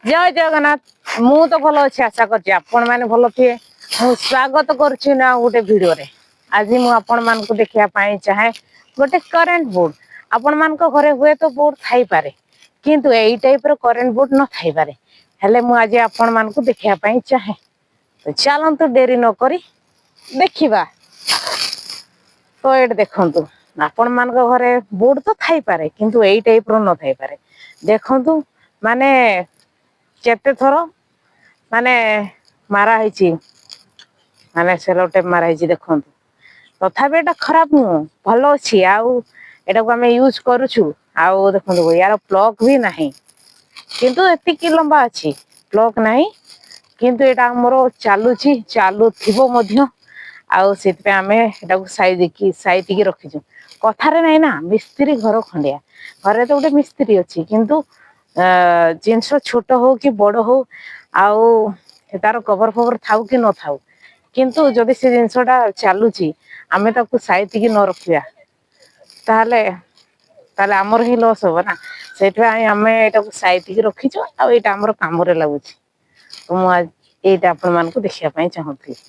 ଜୟ ଜଗନ୍ନାଥ। ମୁଁ ତ ଭଲ ଅଛି, ଆଶା କରୁଛି ଆପଣମାନେ ଭଲ ଥିବେ। ମୁଁ ସ୍ୱାଗତ କରୁଛି ନା ଗୋଟେ ଭିଡିଓରେ। ଆଜି ମୁଁ ଆପଣମାନଙ୍କୁ ଦେଖିବା ପାଇଁ ଚାହେଁ ଗୋଟେ କରେଣ୍ଟ ବୋର୍ଡ। ଆପଣମାନଙ୍କ ଘରେ ହୁଏତ ବୋର୍ଡ ଥାଇପାରେ, କିନ୍ତୁ ଏଇ ଟାଇପର କରେଣ୍ଟ ବୋର୍ଡ ନଥାଇପାରେ। ହେଲେ ମୁଁ ଆଜି ଆପଣମାନଙ୍କୁ ଦେଖିବା ପାଇଁ ଚାହେଁ। ତ ଚାଲନ୍ତୁ, ଡେରି ନ କରି ଦେଖିବା। ତ ଏଇଠି ଦେଖନ୍ତୁ, ଆପଣମାନଙ୍କ ଘରେ ବୋର୍ଡ ତ ଥାଇପାରେ, କିନ୍ତୁ ଏଇ ଟାଇପର ନଥାଇପାରେ। ଦେଖନ୍ତୁ, ମାନେ କେତେ ଥର ମାନେ ମାରା ହେଇଛି, ମାନେ ସେଲୋ ଟେପ୍ ମାରା ହେଇଛି ଦେଖନ୍ତୁ। ତଥାପି ଏଇଟା ଖରାପ ନୁହଁ, ଭଲ ଅଛି ଆଉ ଏଟାକୁ ଆମେ ୟୁଜ କରୁଛୁ। ଆଉ ଦେଖନ୍ତୁ, ୟାର ପ୍ଲଗ ବି ନାହିଁ, କିନ୍ତୁ ଏତିକି ଲମ୍ବା ଅଛି, ପ୍ଲଗ ନାହିଁ, କିନ୍ତୁ ଏଇଟା ଆମର ଚାଲୁଛି, ଚାଲୁଥିବ ମଧ୍ୟ। ଆଉ ସେଥିପାଇଁ ଆମେ ଏଟାକୁ ସାଇତିକି ରଖିଛୁ। କଥାରେ ନାହିଁ ନା, ମିସ୍ତ୍ରୀ ଘର ଖଣ୍ଡିଆ। ଘରେ ତ ଗୋଟେ ମିସ୍ତ୍ରୀ ଅଛି, କିନ୍ତୁ ଜିନିଷ ଛୋଟ ହଉ କି ବଡ ହଉ, ଆଉ ତାର କଭର ଫଭର ଥାଉ କି ନଥାଉ, କିନ୍ତୁ ଯଦି ସେ ଜିନିଷଟା ଚାଲୁଛି, ଆମେ ତାକୁ ସାଇତିକି ନ ରଖିବା, ତାହେଲେ ଆମର ହିଁ ଲସ୍ ହବ ନା। ସେଇଥିପାଇଁ ଆମେ ଏଇଟାକୁ ସାଇତିକି ରଖିଛୁ ଆଉ ଏଇଟା ଆମର କାମରେ ଲାଗୁଛି। ତ ମୁଁ ଆଜି ଏଇଟା ଆପଣମାନଙ୍କୁ ଦେଖିବା ପାଇଁ ଚାହୁଁଥିଲି।